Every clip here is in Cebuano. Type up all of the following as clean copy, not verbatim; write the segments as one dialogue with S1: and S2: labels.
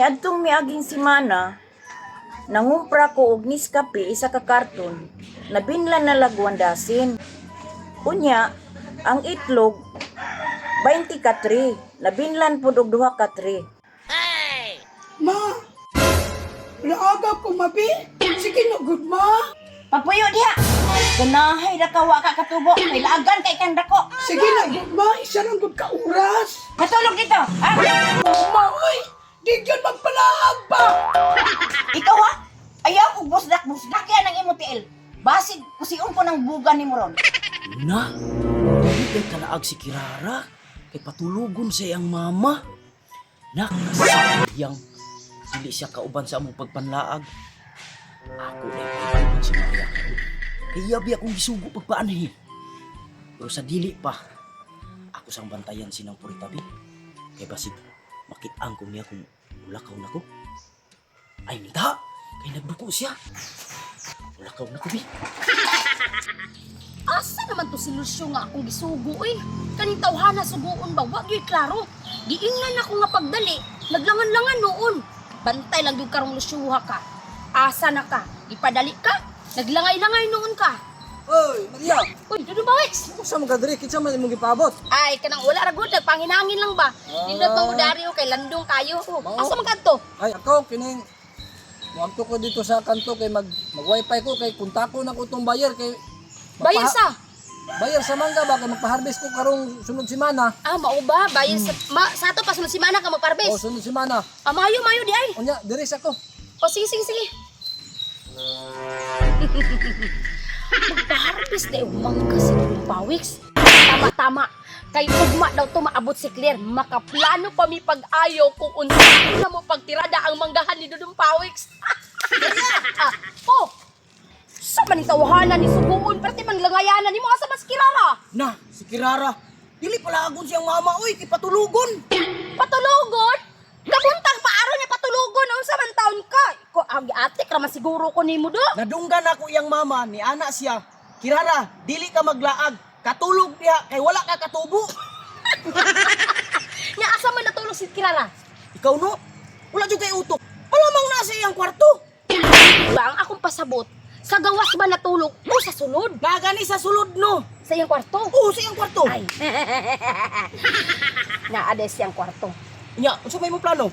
S1: Adtong miaging semana, nangumpra ko og Nescafe isa ka karton, nabinlan na lag 1 dozen. Unya, ang itlog 20 ka tray, nabinlan pud og duha ka tray.
S2: Ma! Naaga ko, mabi! Sige na, good ma!
S1: Pagpuyo diha. Ganahay ra ka wa ka katubo, kay laagan kay kang dako.
S2: Sige na, good ma! Isa lang good ka oras!
S1: Matulog dito. Ha?
S2: Ma, oy! Di yun magpalaag ba?
S1: Ikaw ha? Ayaw og busdak busdak yan ang imong tiil. Basig kusion ko ng buga nimo ron.
S3: Na, dili kay kalaag si Kirara. Kay patulugon sa iyang mama. Na, kasayang. Dili siya kauban sa among pagpanlaag. Ako na yung si Maria karon. Kay yabi akong gisugo pagpaanhi. Pero sa dili pa, ako sang bantayan sinang puritabi. Kay basig, makit-ang ko niya kung mulakaw na ko. Ay, minta! Kay nagduko siya. Mulakaw na ko, bi.
S4: Asa naman to si Lucio nga akong gisugo eh. Kaning tawhana suguon ba wa gyud klaro. Giingnan ako nga pagdali, naglangan-langan noon. Bantay lang gyud karong Lucio ha ka. Asa na ka? Ipadali ka? Naglangay-langay noon ka.
S5: Oy, Maria!
S4: Uy, dudu ba Wex?
S5: Unsa man ka diri? Kinsa man imong gipaabot?
S4: Ay, kanang wala ra gud nagpanginangin lang ba. Nindot man gud ari o kay landong kayo.
S5: Mao.
S4: Asa man kadto?
S5: Ay, ako kining muadto ko dito sa kanto kay mag mag-wifi ko kay kontako na ko tong buyer kay
S4: Bayar sa.
S5: Bayar sa mangga ba kay magpa-harvest ko karong sunod semana.
S4: Ah, mao ba? Bayar sa ma, sa ato pa sunod semana ka
S5: O
S4: magparbes.
S5: sunod semana.
S4: Ah, mayo mayo di ay.
S5: Unya diri sa ko.
S4: O sige sige sige. Magpa-harvest na mangga si Dudong Pawiks. Tama-tama. Kay ugma daw to maabot si Claire. Makaplano pa mi pag-ayo kung unsa na mo pagtirada ang manggahan ni Dudong Pawiks. Ah, oh! Sa man tawahanan ni Suguon, perti man langayanan nimo asa mas kirara.
S3: Na, si Kirara. Dili pala siyang mama, oy, kay patulugon.
S4: Patulugon? Kabuntag paaro niya patulugon unsa man taon ka? Ko ang ate ra man siguro ko nimo do.
S3: Nadunggan ako iyang mama, ni ana siya. Kirara, dili ka maglaag. Katulog diha kay wala ka katubo.
S4: Nya asa man natulog si Kirara?
S3: Ikaw no, wala jud kay utok. Malamang nasa iyang kwarto.
S4: Ba ang akong pasabot? Sa gawas ba natulog o sa sulod?
S3: Nagani sa sulod no.
S4: Sa iyang kwarto?
S3: Oo, sa iyang kwarto.
S4: Ay. Naade siyang kwarto.
S3: Nya, unsa may imong plano?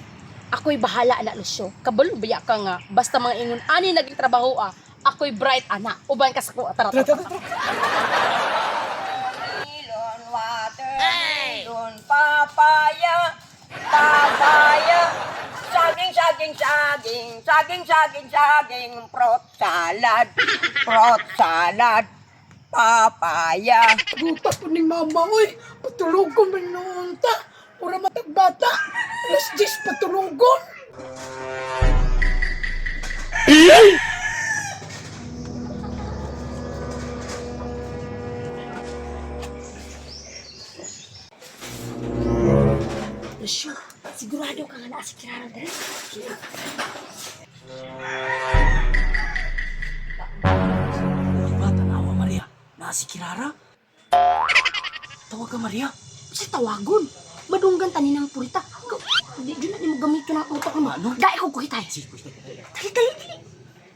S4: Ako'y bahala na, Lucio. Kabalo baya ka nga. Basta mga ingon ani naging trabaho ah. Ako'y bright ana. Uban ka sa kuha. Tara, tara, tara.
S1: Melon, watermelon, papaya, papaya. Saging, saging, saging, saging, saging, saging, fruit salad, papaya.
S2: Guta po ni mama, oy! Patulugon man noon ta! Pura matag bata! Alas 10 patulugon!
S4: Lucio, sigurado ka nga naa si Kirara dere.
S3: Diba, tanawa Maria. Na si Kirara. Tawag ka Maria.
S4: Sa tawagon. Madunggan tani ng purita. Di jud na nimo gamiton ang utok mo.
S3: Ano?
S4: Dai ko kuhitay.
S3: Sige, kuya.
S4: Dali, dali, dali.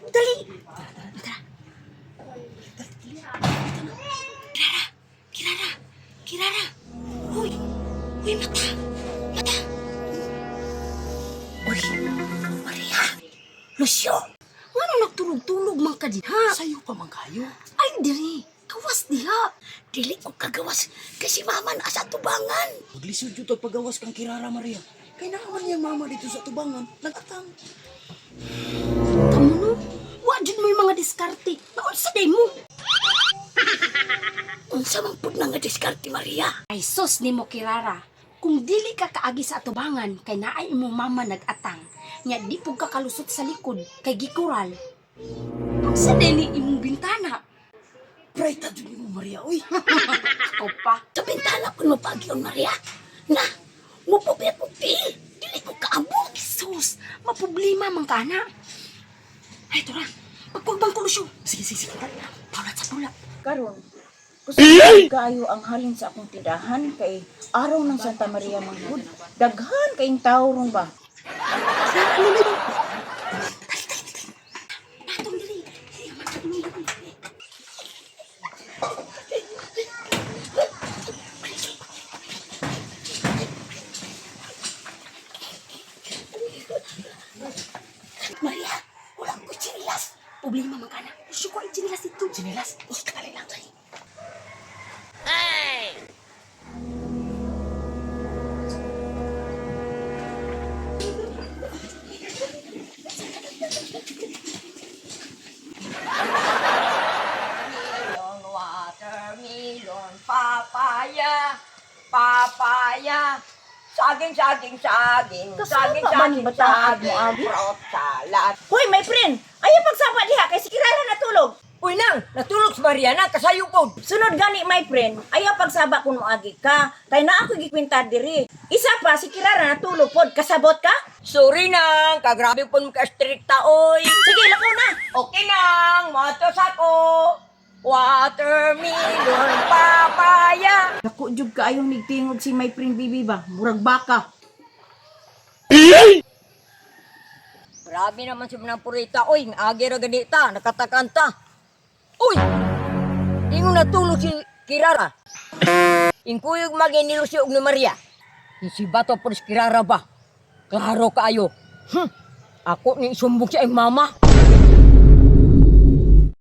S4: Dali. Tara. Kirara, Kirara, Kirara. Uy, uy, mata, mata. Uy, Maria, Lucio. Ngano nagtulog-tulog man ka diha?
S3: Sayo pa man kayo.
S4: Ay, diri. Gawas diha.
S2: Dili ko kagawas kasi mama na sa tubangan.
S3: Maglisod jud og pagawas kang Kirara Maria. Kay naaman niyang mama dito sa tubangan, nagatang.
S4: Kamu no? Wa jud mo yung mga diskarte. Naunsa day mo?
S2: Unsa man pud na nga diskarte Maria?
S4: Ay sos nimo Kirara. Kung dili ka kaagi sa atubangan kay naay imong mama nag-atang. Nya di pud ka kalusot sa likod kay gikural. Unsa day ni imong bintana?
S3: Pray ta jud nimo Maria, oy.
S4: Ako pa.
S2: Sa bintana kun mapagyon Maria. Na, mupupit pupil. Dili ko kaabot.
S4: Sus, maproblema man ka na. Ay tura. Pagkugbang ko Lucio.
S3: Sige, sige, sige.
S4: Paulat sa pula.
S1: Karon, kusog kaayo ang halin sa akong tindahan kay araw ng Santa Maria manggod. Daghan kayong tao ron ba?
S4: Patong diri. Dili. Maria, wala ko chinilas. Problema man kana. Gusto ko ang chinilas dito. Chinilas? Oh, kadali lang. Dali.
S1: Watermelon, watermelon, papaya, papaya. Saging, saging, saging,
S6: Kasama
S1: saging,
S6: ba ni
S1: saging,
S6: bataag mo,
S1: saging,
S6: Abi?
S1: fruit salad.
S6: Hoy, my friend! Ayaw pagsapa diha kay si Kirara natulog.
S1: Uy nang, natulog si Mariana, kasayo ko.
S6: Sunod gani, my friend, ayaw pagsaba kung moagi ka. Kay naa ko gikwinta diri. Isa pa, si Kirara natulog pod. Kasabot ka?
S1: Sorry nang, kagrabe po ka strikta oy.
S6: Sige, lakaw na.
S1: Okay nang, matos ako. Watermelon, papaya.
S6: Dako jud kaayong nigtingog si my friend bibi ba? Murag baka.
S1: Grabe naman si Manang Purita, oy, ang agi ra ganita, nakatakanta. Uy! Ingon natulog si Kirara. Inkuyog maginilo si og ni Maria. Si Bato po si Kirara ba? Klaro kaayo. Ako ni isumbong siya ang mama.